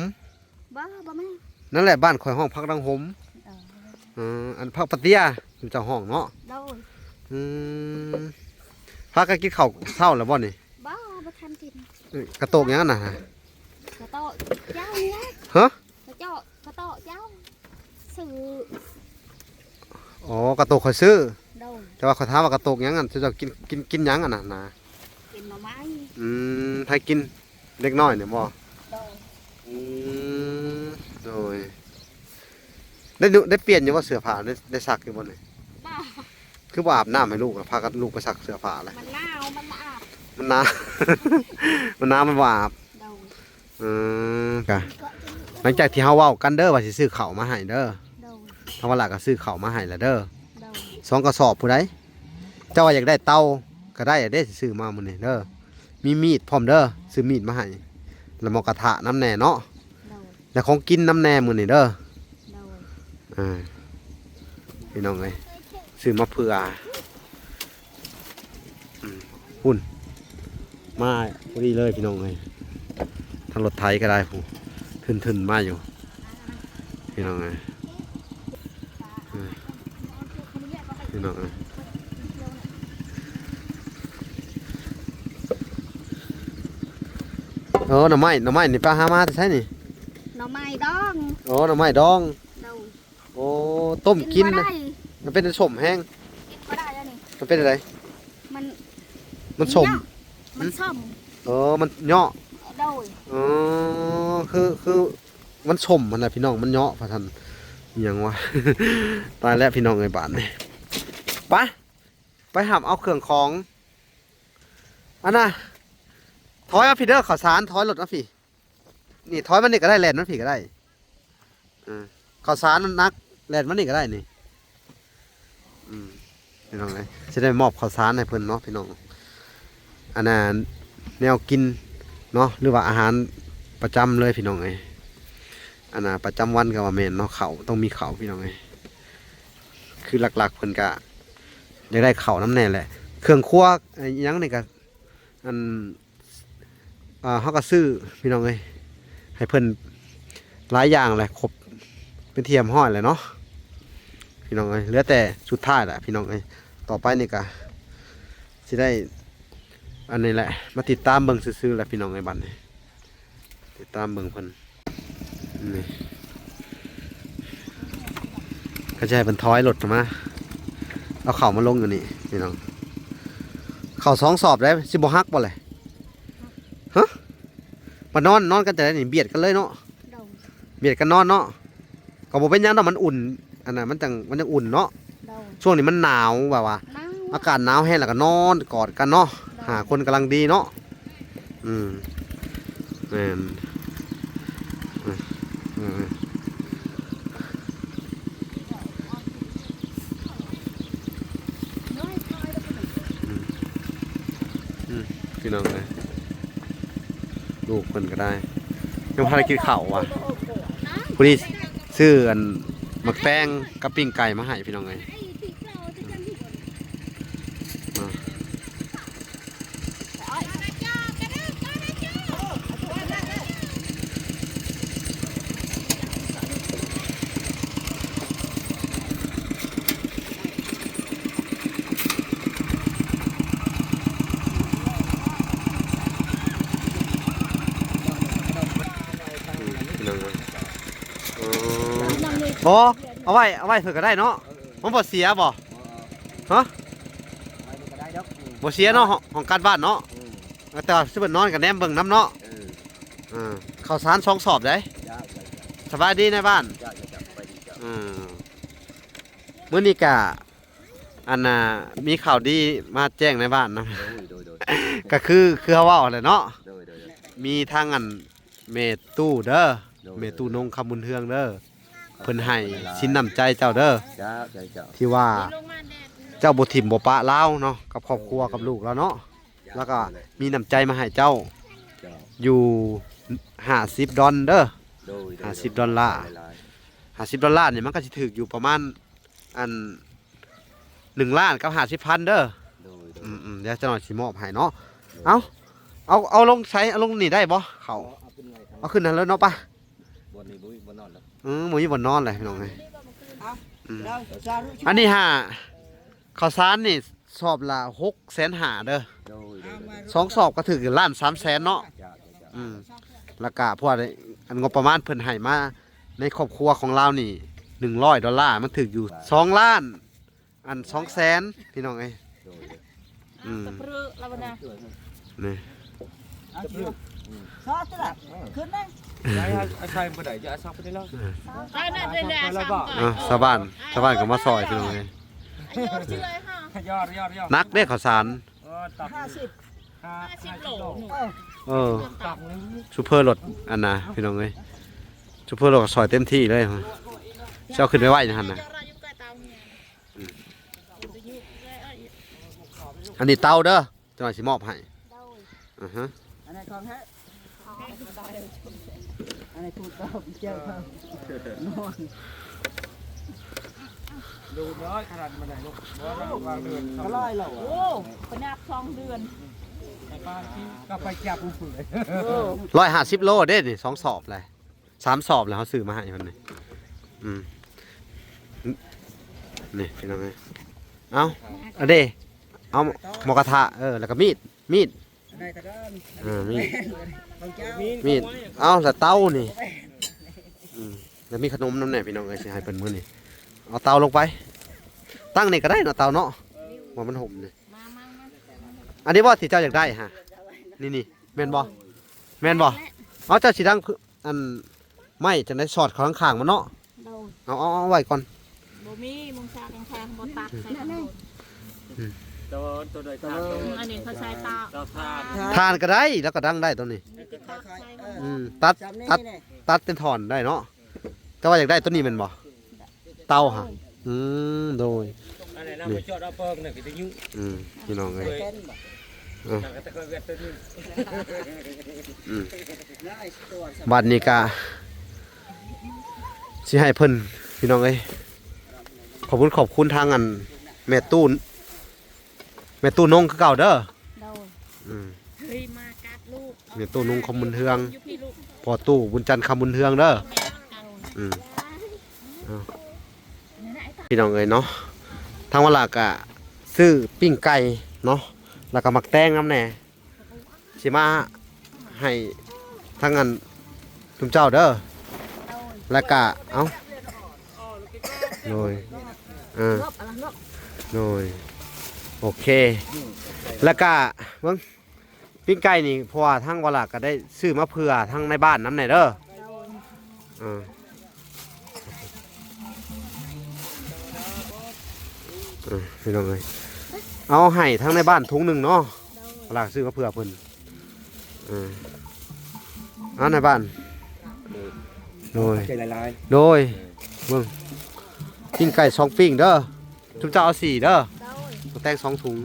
ບໍ່ ບໍ່ແມ່ນ. ນັ້ນແຫຼະ ບ້ານຂ້ອຍຮ້ອງຜັກດັງຫົມ. ເອີ ເອີ ອັນຜັກປະເຕຍ ເຈົ້າຮ້ອງເນາະ. ໂດຍ. ອືມ ພາກັນກິນເຂົ້າເຊົ້າແລ້ວບໍ່ນີ້? ບໍ່ ບໍ່ທັນກິນ. ເອີ ກະໂຕກຫຍັງນັ້ນນະ? ກະໂຕກເຈົ້ານີ້ແຫຼະ. ຮະ? ກະໂຕກ ກະໂຕກເຈົ້າ ຊື້. ອໍ ກະໂຕກຂ້ອຍຊື້. ໂດຍ. ແຕ່ວ່າຂ້ອຍຖາມວ່າກະໂຕກຫຍັງຫັ້ນ ເຈົ້າກິນ ກິນ ກິນຫຍັງຫັ້ນນະ? ນະ ກິນໜໍ່ໄມ້. ອືມ ໃຜກິນ? ເດັກນ້ອຍນີ້ບໍ່? ໂດຍ. ອືມ ໂດຍ. ໄດ້ດຸ ໄດ້ປ່ຽນຢູ່ບໍ່ເສື້ອຜ້າ? ໄດ້ ໄດ້ຊັກຢູ່ບໍ່ນີ້? ບໍ່. ຄືບໍ່ອາບນ້ຳໃຫ້ລູກລະ? ພາກັນລູກໄປຊັກເສື້ອຜ້າລະ. ມັນໜາວ ມັນບໍ່ອາບ. ມັນໜາວ ມັນໜາວ ມັນບໍ່ອາບ. ໂດຍ. ເອີ ກະ ຫຼັງຈາກທີ່ເຮົາເວົ້າກັນເດີ ວ່າຊິຊື້ເຂົ້າມາໃຫ້ເດີ. ໂດຍ. ທາງວາລາກໍຊື້ເຂົ້າມາໃຫ້ລະເດີ. ໂດຍ. ສອງກະສອບພຸ້ນໃດ. ເຈົ້າວ່າຢາກໄດ້ເຕົາກໍໄດ້ເດ້ ຊື້ມາມື້ນີ້ເດີ. ມີມີດພ້ອມເດີ ຊື້ມີດມາໃຫ້ ແລ້ວໝໍ້ກະທະນຳແດ່ເນາະ. ໂດຍ. ແລ້ວຂອງກິນນຳແດ່ມື້ນີ້ເດີ. ໂດຍ. ອ່າ ພີ່ນ້ອງເອີຍ ຊື້ມາເຜື່ອ. ອືມ ພຸ້ນ ມາພໍດີເລີຍ ພີ່ນ້ອງເອີຍ. ທາງລົດໄຖກໍໄດ້ ຜູ້ທຶນໆມາຢູ່ ພີ່ນ້ອງເອີຍ. ເອີ ພີ່ນ້ອງເອີຍ ໂອ້ ໜໍ່ໄມ້ ໜໍ່ໄມ້ນີ້ໄປຫາມາແຕ່ໃສນີ້? ໜໍ່ໄມ້ດອງ. ໂອ້ ໜໍ່ໄມ້ດອງ. ໂດຍ. ໂອ້ ຕົ້ມກິນ ກິນບໍ່ໄດ້ ມັນເປັນສົ້ມແຮງ. ກິນບໍ່ໄດ້ອັນນີ້. ມັນເປັນຈັ່ງໃດ? ມັນ ມັນສົ້ມ. ມັນເຍາະ ມັນສົ້ມ. ເອີ ມັນເຍາະ. ໂດຍ. ອໍ ຄື ຄື ມັນສົ້ມຫັ້ນແຫຼະ ພີ່ນ້ອງ ມັນເຍາະວ່າຊັ້ນ ອີຫຍັງວະ. ຕາຍແລ້ວ ພີ່ນ້ອງເອີຍ ບາດນີ້ ໄປ ໄປຮັບເອົາເຄື່ອງຂອງ. ອັນນ່າ ຖອຍມາພີ້ເດີ ເຂົ້າສານ ຖອຍລົດມາພີ້. ນີ້ ຖອຍມານີ້ກໍໄດ້ ແລ່ນມາພີ້ກໍໄດ້. ເອີ ເຂົ້າສານມັນໜັກ ແລ່ນມານີ້ກໍໄດ້ນີ້. ອືມ ພີ່ນ້ອງເອີຍ ຊິໄດ້ມອບເຂົ້າສານໃຫ້ເພິ່ນເນາະ ພີ່ນ້ອງ. ອັນນ່າ ແນວກິນເນາະ ຫຼືວ່າອາຫານປະຈຳເລີຍ ພີ່ນ້ອງເອີຍ. ອັນນ່າ ປະຈຳວັນກໍວ່າແມ່ນເນາະ ເຂົ້າ ຕ້ອງມີເຂົ້າ ພີ່ນ້ອງເອີຍ. ຄືຫຼັກໆ ເພິ່ນກະຢາກໄດ້ເຂົ້ານຳແດ່ແຫຼະ ເຄື່ອງຄົວ ອີຫຍັງນີ້ກະ ອັນ ອ່າ ເຮົາກໍຊື້ ພີ່ນ້ອງເອີຍ ໃຫ້ເພິ່ນຫຼາຍຢ່າງແຫຼະ ຄົບເປັນທີ່ຮຽບຮ້ອຍແລ້ວເນາະ ພີ່ນ້ອງເອີຍ. ເຫຼືອແຕ່ສຸດທ້າຍແຫຼະ ພີ່ນ້ອງເອີຍ. ຕໍ່ໄປນີ້ກໍຊິໄດ້ ອັນນີ້ແຫຼະ ມາຕິດຕາມເບິ່ງຊື່ໆແຫຼະ ພີ່ນ້ອງເອີຍ. ບັດນີ້ຕິດຕາມເບິ່ງເພິ່ນ ນີ້ ເຂົາຈະໃຫ້ເພິ່ນຖອຍລົດມາ ເອົາເຂົ້າມາລົງຢູ່ນີ້ ພີ່ນ້ອງ. ເຂົ້າສອງສອບໄດ໋ ຊິບໍ່ຫັກບໍ່ແຫຼະ? ຮະ? ມານອນ ນອນກັນຈັ່ງໃດນີ້? ບຽດກັນເລີຍເນາະ. ໂດຍ. ບຽດກັນນອນເນາະ. ກໍບໍ່ເປັນຫຍັງດອກ ມັນອຸ່ນ ອັນນັ້ນ ມັນຈັ່ງ ມັນຈັ່ງອຸ່ນເນາະ. ໂດຍ. ຊ່ວງນີ້ມັນໜາວ ແບບວ່າ ໜາວ ອາກາດໜາວແຮງ ແລ້ວກໍນອນກອດກັນເນາະ. ໂດຍ. ຫ້າຄົນກຳລັງດີເນາະ. ອືມ ແມ່ນ ເອີ ເອີ. น้องเอ้ย ลูกเพิ่นก็ได้ ยังบ่ทันได้กินข้าวว่ะ พอดีซื้ออันหมากแตงกับปิ้งไก่มาให้พี่น้องเอ้ย มา อืม พี่น้องเอ้ย อ๋อ บ่ เอาไว้ เอาไว้เพิ่นก็ได้เนาะ มันบ่เสียบ่ ฮะ บ่เสียเนาะ ของ ของการบ้านเนาะ เออ แต่ว่าสิเพิ่นนอนก็แนมเบิ่งนำเนาะ เออ อ่า ข้าวสารสองสอบเด้ เจ้า เจ้า เจ้า สบายดีนายบ้าน เจ้า เจ้า เจ้า สบายดีเจ้า อืม มื้อนี้กะ อันน่ะ มีข่าวดีมาแจ้งนายบ้านนะ โดย โดย โดย ก็คือ คือเฮาเว้าแหละเนาะ โดย โดย โดย มีทางอันแม่ตู้เด้อ โดย แม่ตู้นงคำบุญเฮืองเด้อ เพิ่นให้สินน้ำใจเจ้าเด้อ เจ้า เจ้า เจ้า ที่ว่าเจ้าบ่ถิ่มบ่ปะลาวเนาะ กับครอบครัวกับลูกลาวเนาะ แล้วก็มีน้ำใจมาให้เจ้า เจ้า อยู่ห้าสิบดอลเด้อ โดย โดย ห้าสิบดอลลาร์ หลายๆ ห้าสิบดอลลาร์นี่มันก็สิถืกอยู่ประมาณ อัน หนึ่งล้านกับห้าสิบพันเด้อ โดย โดย อืมๆ เดี๋ยวจักหน่อยสิมอบให้เนาะ โดย เอา เอา เอาลงใส่ เอาลงนี่ได้บ่ เขา เอา เอาขึ้นไว้ครับ เอาขึ้นนั่นแล้วเนาะปะ บ่อนนี้บ่มีบ่อนนอนแล้ว อืม บ่มีบ่อนนอนเลยพี่น้องเอ้ย เอา อืม เดี๋ยวสาธุ อันนี้หา ข้าวสารนี่สอบละหกแสนห้าเด้อ โดย โดย โดย สองสอบก็ถืกล้านสามแสนเนาะ จ้ะ จ้ะ จ้ะ อืม แล้วก็พวกอันงบประมาณเพิ่นให้มาในครอบครัวของลาวนี่ หนึ่งร้อยดอลลาร์ มันถืกอยู่สองล้าน อัน สองแสน พี่น้องเอ้ย โดย โดย อืม สะเปรอะแล้วนะ นี่ เอาสิลูก ซอสละ ขึ้นไหม ได้ เอาใส่บ่ได้ จะเอาซอสไปได้แล้ว ได้นะ ได้นะ เอาซอสไปแล้วบ่ อ่ะ ชาวบ้าน ชาวบ้านก็มาซอยพี่น้องเอ้ย อายุชื่ออะไรคะ ยอด ยอด ยอด หนักเด้ข้าวสาร เออ ตัก ห้าสิบ ห้า ห้าสิบโล เออ ตักหนึ่ง ซูเปอร์รถอันน่ะพี่น้องเอ้ย ซูเปอร์รถก็ซอยเต็มที่เลย สิเอาขึ้นไปไว้ในหั่นน่ะ อันนี้เตาเด้อ จักหน่อยสิมอบให้ โดย อือฮะ อันไหนของแท้ อันไหนถูกต้องเจ้า ดูน้อยขนาดมันไหนลูก วางเดือน ก็ร้อยแล้ว โอ้ ขนาดสองเดือน ก็ไปจับผู้เปื่อย ร้อยห้าสิบโลเด้นี่ สองสอบเลย สามสอบแล้วเขาซื้อมาให้เพิ่นนี่ อืม นี่พี่น้องเอ้ย เอา เอาเด้ เอาหม้อกระทะ เออ แล้วก็มีด มีด เออ มีด มีด เอา แล้วเตานี่ อืม แล้วมีขนมนำแหน่พี่น้องเอ้ย สิให้เพิ่นมื้อนี้ เอาเตาลงไป ตั้งนี่ก็ได้เนาะ เตาเนาะ ว่ามันห่มนี่ อันนี้บ่ที่เจ้าอยากได้ฮะ นี่ๆ แม่นบ่ แม่นบ่ เอา เจ้าสิดัง อัน ไม้จั่งใด๋สอดเข้าข้างๆ มันเนาะ โดย เอา เอา เอาไว้ก่อน บ่มี มุงซาข้างๆ บ่ตัดใส่กันโดด อืม ตัว ตัวใด๋ ตัว อันนี้เขาใช้เตา เตาถ่าน ถ่านก็ได้ แล้วก็ดังได้ตัวนี้ มีแต่ตัดใส่กัน อืม ตัด ตัด ตัดเป็นท่อนได้เนาะ แต่ว่าอยากได้ตัวนี้แม่นบ่ เตาหั่น อืม โดย อันไหนนำไปจอดเอาเปิงน่ะ ก็จะยุ อืม พี่น้องเอ้ย เออ อืม บัดนี้กะสิให้เพิ่น พี่น้องเอ้ย ขอบคุณ ขอบคุณทางอันแม่ตู้ แม่ตู้นงคือเก่าเด้อ โดย อืม เฮ้ย มากัดลูก แม่ตู้นงคำบุญเฮือง อยู่พี่ลูก พ่อตู้บุญจันทร์คำบุญเฮืองเด้อ แม่เก่า อืม เอา พี่น้องเอ้ยเนาะ ทางวาลากะซื้อปิ้งไก่เนาะ แล้วก็หมากแตงนำแหน่ สิมาให้ทางอัน ซุมเจ้าเด้อ แล้วกะ เอ้า โดย อ่า โดย โอเค แล้วกะ เบิ่ง ปิ้งไก่นี่ เพราะว่าทางวาลากะได้ซื้อมาเผื่อทางในบ้านนำแหน่เด้อ อ่า อ่า พี่น้องเอ้ย เอาให้ทางในบ้านถุงหนึ่งเนาะ วาลาซื้อมาเผื่อเพิ่น อ่า เอาในบ้าน โดย ใจหลายๆ โดย เบิ่ง ปิ้งไก่สองปิ้งเด้อ ซุมเจ้าเอาสี่เด้อ โดย หมากแตงสองถุง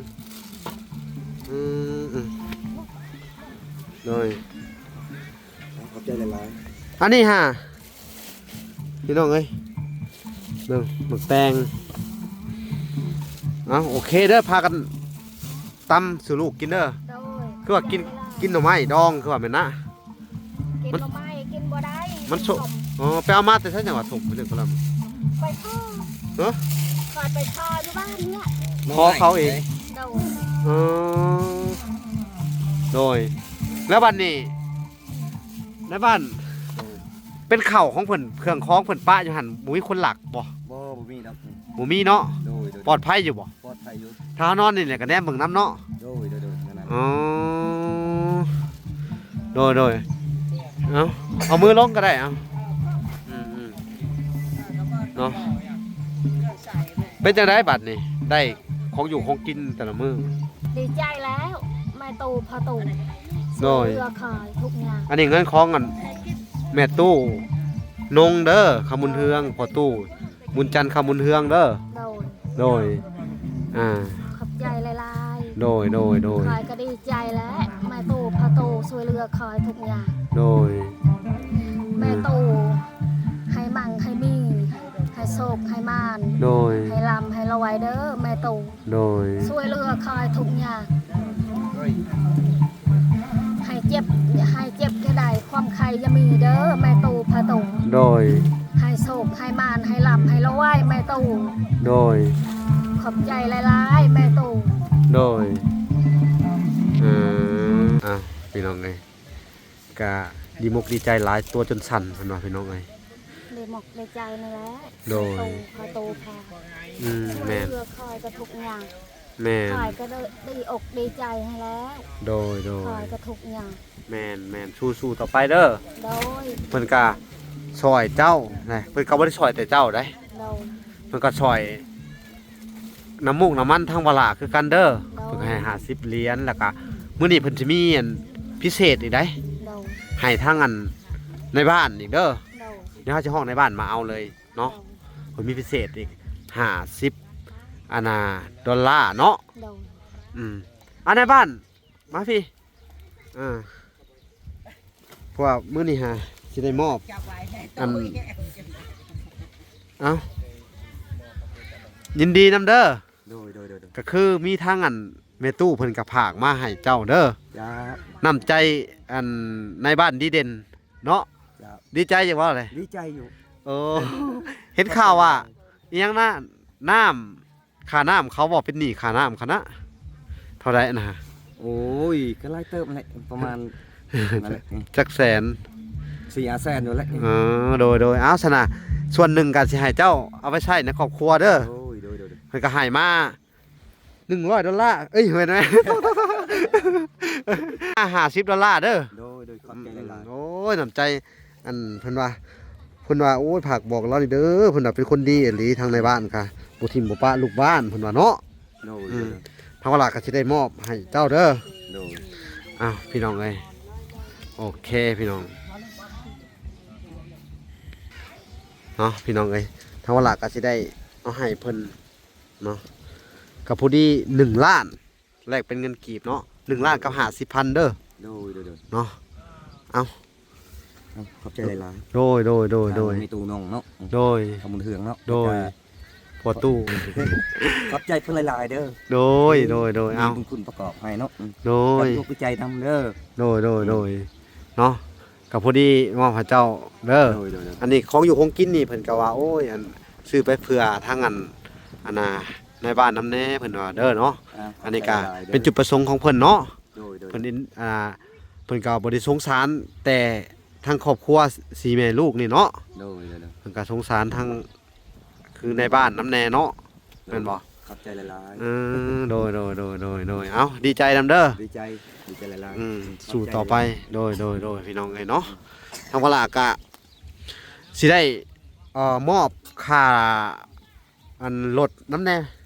อืม อืม ໂດຍ ຂອບໃຈຫຼາຍໆ ອັນນີ້ຫາ ພີ່ນ້ອງເອີຍ ເບິ່ງໝາກແຕງ. ເອົ້າ ໂອເຄເດີ ພາກັນຕຳສູ່ລູກກິນເດີ. ໂດຍ ຄືວ່າກິນ ກິນໜໍ່ໄມ້ດອງ ຄືວ່າແມ່ນນະ. ກິນໜໍ່ໄມ້ກິນບໍ່ໄດ້ ມັນສົ້ມ. ອໍ ໄປເອົາມາແຕ່ໃສ ຈັ່ງວ່າສົ້ມ ເພິ່ນເອີ້ນກະລຳ? ໄປຂໍ ຮະ? ຂ້ອຍໄປຂໍຢູ່ບ້ານນີ້ແຫຼະ ຂໍເຂົາເອງ. ໂດຍ ເອີ ໂດຍ ແລ້ວບັດນີ້ ໃນບ້ານ ໂດຍ ເປັນເຂົ້າຂອງເພິ່ນ ເຄື່ອງຂອງເພິ່ນປະຢູ່ຫັ້ນ ບໍ່ມີຄົນລັກບໍ່? ບໍ່ ບໍ່ມີດອກ ບໍ່ມີເນາະ. ໂດຍ ໂດຍ ປອດໄພຢູ່ບໍ່? ປອດໄພຢູ່ ຖ້າເຮົານອນນີ້ແຫຼະກະແນມເບິ່ງນຳເນາະ. ໂດຍ ໂດຍ ໂດຍ ນັ້ນນະ ອໍ ໂດຍ ໂດຍ ເອົາ ເອົາມືລົງກະໄດ້ ເອົາ ອືມໆ ເນາະ. ເປັນຈັ່ງໃດບັດນີ້ ໄດ້ຂອງຢູ່ຂອງກິນແຕ່ລະມື້? ດີໃຈແລ້ວ ແມ່ຕູ້ພໍ່ຕູ້ ໂດຍ ຊ່ວຍເຫຼືອຂ້ອຍທຸກຢ່າງ. ອັນນີ້ເງິນຂອງອັນ ແມ່ຕູ້ນົງເດີ ຄຳບຸນເຮືອງ ພໍ່ຕູ້ບຸນຈັນ ຄຳບຸນເຮືອງເດີ. ໂດຍ ໂດຍ ອ່າ ຂອບໃຈຫຼາຍໆ. ໂດຍ ໂດຍ ໂດຍ ຂ້ອຍກະດີໃຈແລ້ວ ແມ່ຕູ້ພໍ່ຕູ້ຊ່ວຍເຫຼືອຂ້ອຍທຸກຢ່າງ. ໂດຍ ແມ່ຕູ້ ໃຫ້ມັ່ງໃຫ້ມີ ໃຫ້ໂຊກໃຫ້ໝານ ໂດຍ ໃຫ້ລ່ຳໃຫ້ລວຍເດີແມ່ຕູ້. ໂດຍ ຊ່ວຍເຫຼືອຂ້ອຍທຸກຢ່າງ ໃຫ້ເຈັບ ໃຫ້ເຈັບຢ່າໄດ້ ຄວາມໄຂ້ຢ່າມີເດີແມ່ຕູ້ພໍ່ຕູ້. ໂດຍ ໃຫ້ໂຊກໃຫ້ໝານ ໃຫ້ລ່ຳໃຫ້ລວຍແມ່ຕູ້. ໂດຍ ຂອບໃຈຫຼາຍໆ ແມ່ຕູ້. ໂດຍ ເອີ ອ່ະ ພີ່ນ້ອງເອີຍ ກະດີມົກດີໃຈຫຼາຍ ຕົວຈົນສັ່ນເພິ່ນວ່າ ພີ່ນ້ອງເອີຍ. ດີມົກດີໃຈນີ້ແຫຼະ ໂດຍ ໂຕ ພໍໂຕພໍ ອືມ ຊ່ວຍ ແມ່ນ ເຫຼືອຂ້ອຍກະທຸກຢ່າງ. ແມ່ນ ຂ້ອຍກະໄດ້ດີອົກດີໃຈຫັ້ນແຫຼະ. ໂດຍ ໂດຍ ຂ້ອຍກະທຸກຢ່າງ. ແມ່ນໆ ສູ້ໆຕໍ່ໄປເດີ. ໂດຍ ເພິ່ນກະຊ່ອຍເຈົ້ານະ ເພິ່ນກະບໍ່ໄດ້ຊ່ອຍແຕ່ເຈົ້າໃດ໋. ໂດຍ ເພິ່ນກະຊ່ອຍ ນ້ຳມູກນ້ຳມັນທາງວາລາຄືກັນເດີ. ໂດຍ ເພິ່ນໃຫ້ຫ້າສິບຫຼຽນ ແລ້ວກະມື້ນີ້ເພິ່ນຊິມີອັນພິເສດອີກໃດ໋. ໂດຍ ໃຫ້ທາງອັນນາຍບ້ານອີກເດີ. ໂດຍ ດຽວເຮົາຊິຮ້ອງນາຍບ້ານມາເອົາເລີຍເນາະ. ໂດຍ ເພິ່ນມີພິເສດອີກຫ້າສິບ ອັນນ່າ ດອນລາເນາະ. ໂດຍ ອືມ ອາ ນາຍບ້ານ ມາພີ້ ອ່າ ເພາະວ່າມື້ນີ້ຫາຊິໄດ້ມອບ ອັນ ເອົ້າ ຍິນດີນຳເດີ. ໂດຍ ໂດຍ ໂດຍ ໂດຍ ກະຄືມີທາງອັນແມ່ຕູ້ເພິ່ນກະຝາກມາໃຫ້ເຈົ້າເດີ. ຈ້າ ນ້ຳໃຈອັນນາຍບ້ານດີເດັ່ນເນາະ. ຈ້າ ດີໃຈຢູ່ບໍ່ເລີຍ? ດີໃຈຢູ່. ໂອ້ ເຫັນຂ່າວວ່າ ອີ່ຫຍັງນະ ນ້ຳ ຄ່ານ້ຳ ເຂົາເວົ້າເປັນໜີ້ຄ່ານ້ຳເຂົານະ ເທົ່າໃດນະ? ໂອ້ຍ ກະຫຼາຍເຕີບແຫຼະ ປະມານ ນັ້ນແຫຼະ ຈັກແສນ ສີ່ຫ້າແສນຢູ່ແຫຼະ. ເອີ ໂດຍ ໂດຍ ເອົາຊັ້ນນະ ສ່ວນໜຶ່ງກະຊິໃຫ້ເຈົ້າເອົາໄປໃຊ້ໃນຄອບຄົວເດີ. ໂດຍ ໂດຍ ໂດຍ ໂດຍ ເພິ່ນກະໃຫ້ມາໜຶ່ງຮ້ອຍດອນລາ ເອີຍ ແມ່ນ ຫ້າສິບດອນລາເດີ. ໂດຍ ໂດຍ ຂອບໃຈຫຼາຍໆ. ໂອ້ຍ ນ້ຳໃຈ ອັນເພິ່ນວ່າ ເພິ່ນວ່າ ໂອ້ຍ ຝາກບອກລາວນີ້ເດີ ເພິ່ນວ່າເປັນຄົນດີອີ່ຫຼີ ທາງໃນບ້ານກະບໍ່ຖິ້ມບໍ່ປະລູກບ້ານ ເພິ່ນວ່າເນາະ. ໂດຍ ອືມ ໂດຍ ທາງວາລາກະຊິໄດ້ມອບໃຫ້ເຈົ້າເດີ. ໂດຍ ອ້າວ ພີ່ນ້ອງເອີຍ ໂອເຄພີ່ນ້ອງເນາະ ພີ່ນ້ອງເອີຍ ທາງວາລາກະຊິໄດ້ເອົາໃຫ້ເພິ່ນເນາະ ກະພໍດີໜຶ່ງລ້ານ ແລກເປັນເງິນກີບເນາະ ໜຶ່ງລ້ານກັບຫ້າສິບພັນເດີ. ໂດຍ ໂດຍ ໂດຍ ເນາະ ເອົາ ເອົາ ຂອບໃຈຫຼາຍໆ. ໂດຍ ໂດຍ ໂດຍ ໂດຍ ແມ່ຕູ້ນ້ອງເນາະ ໂດຍ ຄຳບຸນເຮືອງເນາະ ໂດຍ ແລ້ວກະພໍ່ຕູ້ ຂອບໃຈເພິ່ນຫຼາຍໆເດີ. ໂດຍ ໂດຍ ໂດຍ ເອົາ ມີບຸນຄຸນປະກອບໃຫ້ເນາະ. ໂດຍ ຂອບໃຈນຳເດີ. ໂດຍ ໂດຍ ໂດຍ ເນາະ ກະພໍດີມອບໃຫ້ເຈົ້າເດີ. ໂດຍ ໂດຍ ໂດຍ ອັນນີ້ຂອງຢູ່ຂອງກິນນີ້ເພິ່ນກະວ່າ ໂອ້ຍ ອັນ ຊື້ໄປເພື່ອທາງອັນ ອັນນ່າ ນາຍບ້ານນຳແດ່ ເພິ່ນວ່າເດີເນາະ. ອ່າ ອັນນີ້ກະ ຂອບໃຈຫຼາຍໆເດີ ເປັນຈຸດປະສົງຂອງເພິ່ນເນາະ. ໂດຍ ໂດຍ ເພິ່ນ ໂດຍ ອ່າ ເພິ່ນກະບໍ່ໄດ້ສົງສານແຕ່ທາງຄອບຄົວສີ່ແມ່ລູກນີ້ເນາະ. ໂດຍ ໂດຍ ໂດຍ ເພິ່ນກະສົງສານທາງ ຄືນາຍບ້ານນຳແດ່ເນາະ. ໂດຍ ແມ່ນບໍ່? ຂອບໃຈຫຼາຍໆ. ເອີ ໂດຍ ໂດຍ ໂດຍ ໂດຍ ໂດຍ ເອົາ ດີໃຈນຳເດີ. ດີໃຈ ດີໃຈຫຼາຍໆ. ອືມ ຂອບໃຈ ສູ້ຕໍ່ໄປ. ໂດຍ ໂດຍ ໂດຍ ພີ່ນ້ອງເອີຍເນາະ ທາງວາລາກະຊິໄດ້ ເອີ ມອບຄ່າ ອັນລົດນຳແດ່.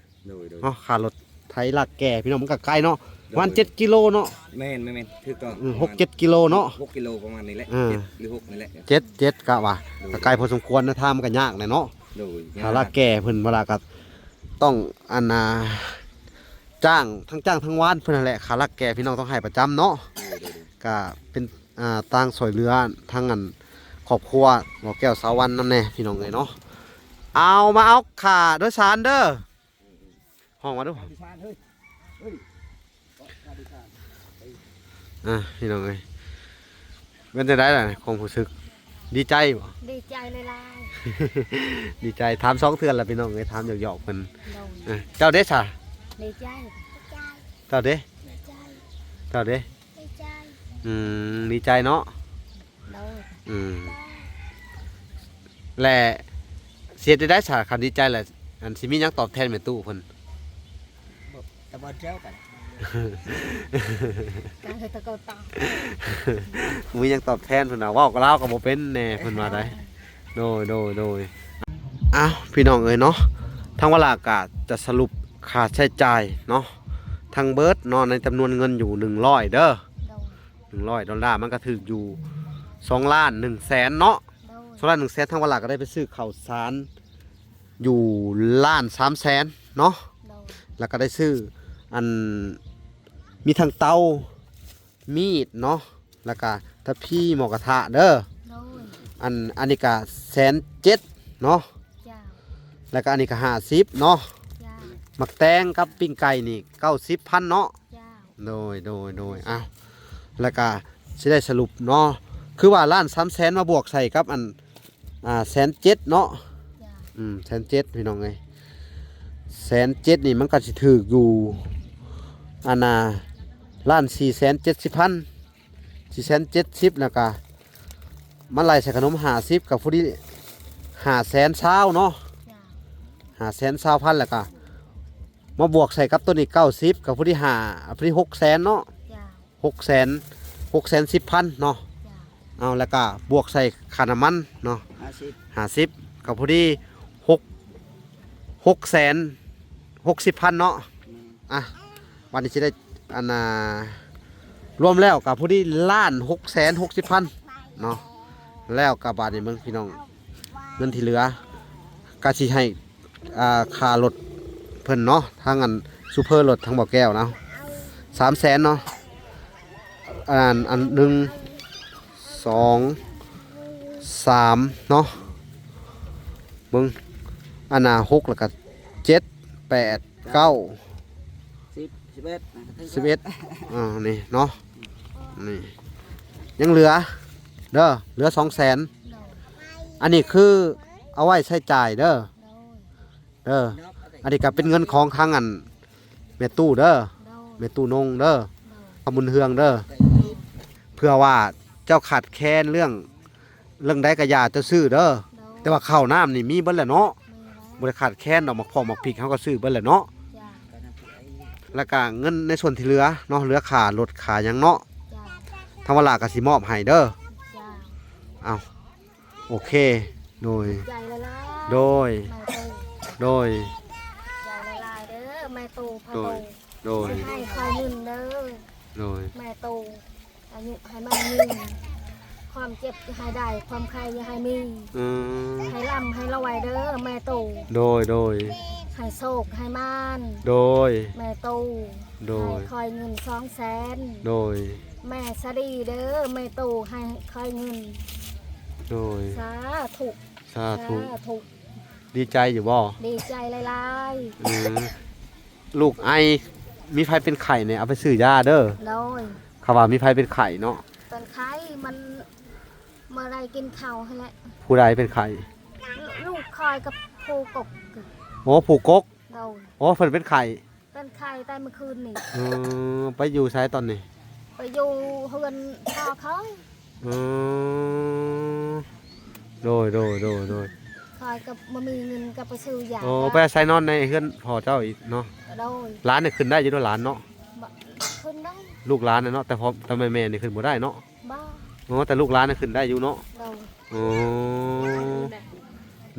ໂດຍ ໂດຍ ເນາະ ຄ່າລົດໄຖລາກແກ່ ພີ່ນ້ອງ ມັນກະໄກເນາະ. ໂດຍ ປະມານເຈັດກິໂລເນາະ. ແມ່ນໆໆ ຖືກຕ້ອງ. ອືມ ປະມານຫົກເຈັດກິໂລເນາະ. ຫົກກິໂລປະມານນີ້ແຫຼະ. ເອີ ເຈັດ ຫຼື ຫົກນີ້ແຫຼະ. ເຈັດ ເຈັດ ກະວ່າ ໂດຍ ກະໄກພໍສົມຄວນນະ ທາງມັນກະຍາກແຫຼະເນາະ. ໂດຍ ຄ່າລາກແກ່ເພິ່ນ ເວລາກະຕ້ອງ ອັນນ່າ ຈ້າງ ທັງຈ້າງທັງວານເພິ່ນຫັ້ນແຫຼະ. ຄ່າລາກແກ່ ພີ່ນ້ອງຕ້ອງໃຫ້ປະຈຳເນາະ. ໂດຍ ໂດຍ ໂດຍ ກະເປັນ ອ່າ ຕ່າງຊ່ວຍເຫຼືອທາງອັນຄອບຄົວບໍ່ແກ້ວສາວວັນນຳແດ່ພີ່ນ້ອງເອີຍເນາະ. ເອົາ ມາເອົາຄ່າໂດຍສານເດີ ຮ້ອງມາດູ. ອ່າ ພີ່ນ້ອງເອີຍ ເປັນຈັ່ງໃດລະຄວາມຮູ້ສຶກ? ດີໃຈບໍ່? ດີໃຈຫຼາຍໆ. ດີໃຈ. ຖາມສອງເທື່ອລະພີ່ນ້ອງເອີຍ ຖາມຫຍອກໆເພິ່ນ. ໂດຍ. ເອີ ເຈົ້າເດຊະ? ດີໃຈ. ເຈົ້າເດ? ດີໃຈ. ເຈົ້າເດ? ດີໃຈ. ອືມ ດີໃຈເນາະ. ໂດຍ. ອືມ ແລະ ຊິເຮັດໄດ້ໃດສະ ຄັນດີໃຈລະ ອັນ ຊິມີຫຍັງຕອບແທນແມ່ຕູ້ເພິ່ນ? ຕະເບີດແລ້ວກັນ ການເຮັດຕະເກີຕາ ມີຫຍັງຕອບແທນເພິ່ນວ່າ ເວົ້າກັບລາວກໍບໍ່ເປັນແດ່ເພິ່ນວ່າໄດ. ໂດຍ ໂດຍ ໂດຍ. ອ້າວ ພີ່ນ້ອງເອີຍເນາະ ທາງວາລາກະຈະສະຫຼຸບຄ່າໃຊ້ຈ່າຍເນາະ ທັງເບີດເນາະ ໃນຈຳນວນເງິນຢູ່ໜຶ່ງຮ້ອຍເດີ. ໂດຍ. ໜຶ່ງຮ້ອຍດອນລາ ມັນກໍຖືກຢູ່ສອງລ້ານໜຶ່ງແສນເນາະ. ໂດຍ. ສອງລ້ານໜຶ່ງແສນ ທາງວາລາກໍໄດ້ໄປຊື້ເຂົ້າສານຢູ່ລ້ານສາມແສນເນາະ. ໂດຍ. ແລ້ວກໍໄດ້ຊື້ ອັນ ມີທັງເຕົາ ມີດເນາະ ແລ້ວກໍທັບພີໝໍ້ກະທະເດີ. ໂດຍ. ອັນ ອັນນີ້ກໍແສນເຈັດເນາະ. ເຈົ້າ. ແລ້ວກໍອັນນີ້ກໍຫ້າສິບເນາະ. ເຈົ້າ. ໝາກແຕງກັບປີ້ງໄກ່ນີ້ເກົ້າສິບພັນເນາະ. ເຈົ້າ. ໂດຍ ໂດຍ ໂດຍ. ອ້າວ ແລ້ວກະຊິໄດ້ສະຫຼຸບເນາະ ຄືວ່າລ້ານສາມແສນມາບວກໃສ່ກັບອັນ ອ່າ ແສນເຈັດເນາະ. ເຈົ້າ. ອືມ ແສນເຈັດ ພີ່ນ້ອງເອີຍ ແສນເຈັດນີ້ມັນກໍຊິຖືກຢູ່ ອັນນ່າ ລ້ານສີ່ແສນເຈັດສິບພັນ ສີ່ແສນເຈັດສິບ ແລ້ວກະມາໄລ່ໃສ່ຂະໜົມຫ້າສິບ ກໍພໍດີຫ້າແສນຊາວເນາະ. ເຈົ້າ. ຫ້າແສນຊາວພັນ ແລ້ວກະ ມາບວກໃສ່ກັບໂຕນີ້ເກົ້າສິບ ກໍພໍດີຫ້າ ພໍດີຫົກແສນເນາະ. ເຈົ້າ. ຫົກແສນ ຫົກແສນສິບພັນເນາະ. ເຈົ້າ. ເອົາ ແລ້ວກໍບວກໃສ່ຄ່ານ້ຳມັນເນາະ ຫ້າສິບ ຫ້າສິບ ກໍພໍດີຫົກ ຫົກແສນຫົກສິບພັນເນາະ. ແມ່ນ. ອ່ະ ບັດນີ້ຊິໄດ້ ອັນນ່າ ລວມແລ້ວກໍພໍດີລ້ານຫົກແສນຫົກສິບພັນເນາະ. ແລ້ວກໍບາດນີ້ເບິ່ງ ພີ່ນ້ອງ ເງິນທີ່ເຫຼືອກໍຊິໃຫ້ ອ່າ ຄ່າລົດເພິ່ນເນາະ ທາງອັນຊູເພີລົດທາງບໍ່ແກ້ວນະ ສາມແສນເນາະ. ອັນ ອັນ ໜຶ່ງ ສອງ ສາມເນາະ ເບິ່ງ ອັນນ່າ ຫົກ ແລ້ວກໍ ເຈັດ ແປດ ເກົ້າ ສິບ ສິບເອັດ ສິບເອັດ ອ່າ ນີ້ເນາະ ນີ້ ຍັງເຫຼືອເດີ ເຫຼືອສອງແສນ. ໂດຍ. ອັນນີ້ຄືເອົາໄວ້ໃຊ້ຈ່າຍເດີ. ໂດຍ. ເດີ ອັນນີ້ກໍເປັນເງິນຂອງທາງອັນແມ່ຕູ້ເດີ. ໂດຍ. ແມ່ຕູ້ນົງເດີ. ໂດຍ. ຄຳບຸນເຮືອງເດີ. ເພື່ອວ່າເຈົ້າຂາດແຄນເລື່ອງ ເລື່ອງໃດກໍຢ່າ ເຈົ້າຊື້ເດີ. ໂດຍ. ແຕ່ວ່າເຂົ້ານ້ຳນີ້ມີເບິດແຫຼະເນາະ. ມີແລ້ວ. ບໍ່ໄດ້ຂາດແຄນດອກ ໝາກພອກໝາກພິກເຮົາກໍຊື້ເບິດແຫຼະເນາະ. ເຈົ້າ. ແລ້ວກໍເງິນໃນສ່ວນທີ່ເຫຼືອເນາະ ເຫຼືອຄ່າລົດຄ່າຫຍັງເນາະ. ເຈົ້າ. ທາງວາລາກໍຊິມອບໃຫ້ເດີ. ເຈົ້າ. ເອົາ ໂອເຄ ໂດຍ ໃຈຫຼາຍໆ ໂດຍ ແມ່ຕູ້ ໂດຍ ໃຈຫຼາຍໆເດີ ແມ່ຕູ້ພະໂຕ ໂດຍ ໂດຍ ຊິໃຫ້ຄ່ອຍເງິນເດີ ໂດຍ ແມ່ຕູ້ ອາຍຸໃຫ້ໝັ້ນຍືນ ຄວາມເຈັບຢ່າໃຫ້ໄດ້ ຄວາມໄຂ້ຢ່າໃຫ້ມີ ອືມ ໃຫ້ລ່ຳໃຫ້ລວຍເດີ ແມ່ຕູ້ ໂດຍ ໂດຍ ໃຫ້ໂຊກໃຫ້ໝານ ໂດຍ ແມ່ຕູ້ ໂດຍ ໃຫ້ຄ່ອຍເງິນສອງແສນ ໂດຍ ແມ່ສາລີເດີ ແມ່ຕູ້ໃຫ້ຄ່ອຍເງິນ ໂດຍ ສາທຸ ສາທຸ ສາທຸ ດີໃຈຢູ່ບໍ່? ດີໃຈຫຼາຍໆ ອືມ ລູກໄອ ມີໃຜເປັນໄຂ້ນີ້ ເອົາໄປຊື້ຢາເດີ ໂດຍ ເຂົາວ່າມີໃຜເປັນໄຂ້ເນາະ ເປັນໄຂ້ ມັນບໍ່ໄດ້ກິນເຂົ້າຫັ້ນແຫຼະ ຜູ້ໃດເປັນໄຂ້? ລູກຂ້ອຍກັບຜູ້ກົກ ໂອ້ ຜູ້ກົກ ໂດຍ ໂອ້ ເພິ່ນເປັນໄຂ້ ເປັນໄຂ້ແຕ່ມື້ຄືນນີ້ ເອີ ໄປຢູ່ໃສຕອນນີ້? ໄປຢູ່ເຮືອນພໍ່ຂ້ອຍ ເອີ ໂດຍ ໂດຍ ໂດຍ ໂດຍ ຂ້ອຍກໍບໍ່ມີເງິນກໍໄປຊື້ຢາ ໂອ້ ໄປອາໄສນອນໃນເຮືອນພໍ່ເຈົ້າອີກເນາະ ໂດຍ ຫຼານນີ້ຂຶ້ນໄດ້ຢູ່ເນາະ ຫຼານເນາະ ບໍ່ ຂຶ້ນໄດ້ ລູກຫຼານນະເນາະ ແຕ່ພໍ່ ແຕ່ແມ່ໆນີ້ຂຶ້ນບໍ່ໄດ້ເນາະ ບໍ່ ໂອ້ ແຕ່ລູກຫຼານນະຂຶ້ນໄດ້ຢູ່ເນາະ ໂດຍ ໂອ້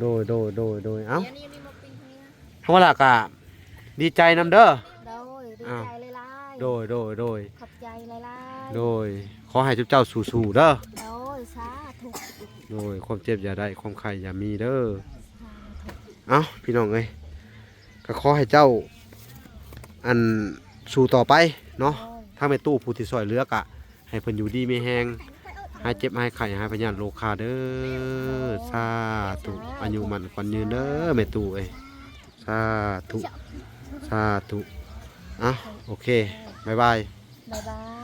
ໂດຍ ໂດຍ ໂດຍ ໂດຍ ເອົ້າ ທາງວາລາກະດີໃຈນຳເດີ ໂດຍ ດີໃຈຫຼາຍໆ ໂດຍ ໂດຍ ໂດຍ ຂອບໃຈຫຼາຍໆ ໂດຍ ຂໍໃຫ້ເຈົ້າສູ້ໆເດີ ໂດຍ ສາທຸ ໂດຍ ຄວາມເຈັບຢ່າໄດ້ ຄວາມໄຂ້ຢ່າມີເດີ ສາທຸ ເອົ້າ ພີ່ນ້ອງເອີຍ ກໍຂໍໃຫ້ເຈົ້າ ອັນ ສູ້ຕໍ່ໄປເນາະ ໂດຍ ທາງແມ່ຕູ້ຜູ້ທີ່ຊ່ວຍເຫຼືອກະ ໃຫ້ເພິ່ນຢູ່ດີມີແຮງ ຫາຍເຈັບຫາຍໄຂ້ ຫາຍພະຍາດໂລຄາເດີ. ສາທຸ. ອາຍຸໝັ້ນຂວັນຍືນເດີແມ່ຕູ້ເອີຍ. ສາທຸ ສາທຸ. ເອົ້າ ໂອເຄ ບາຍບາຍ. ບາຍບາຍ.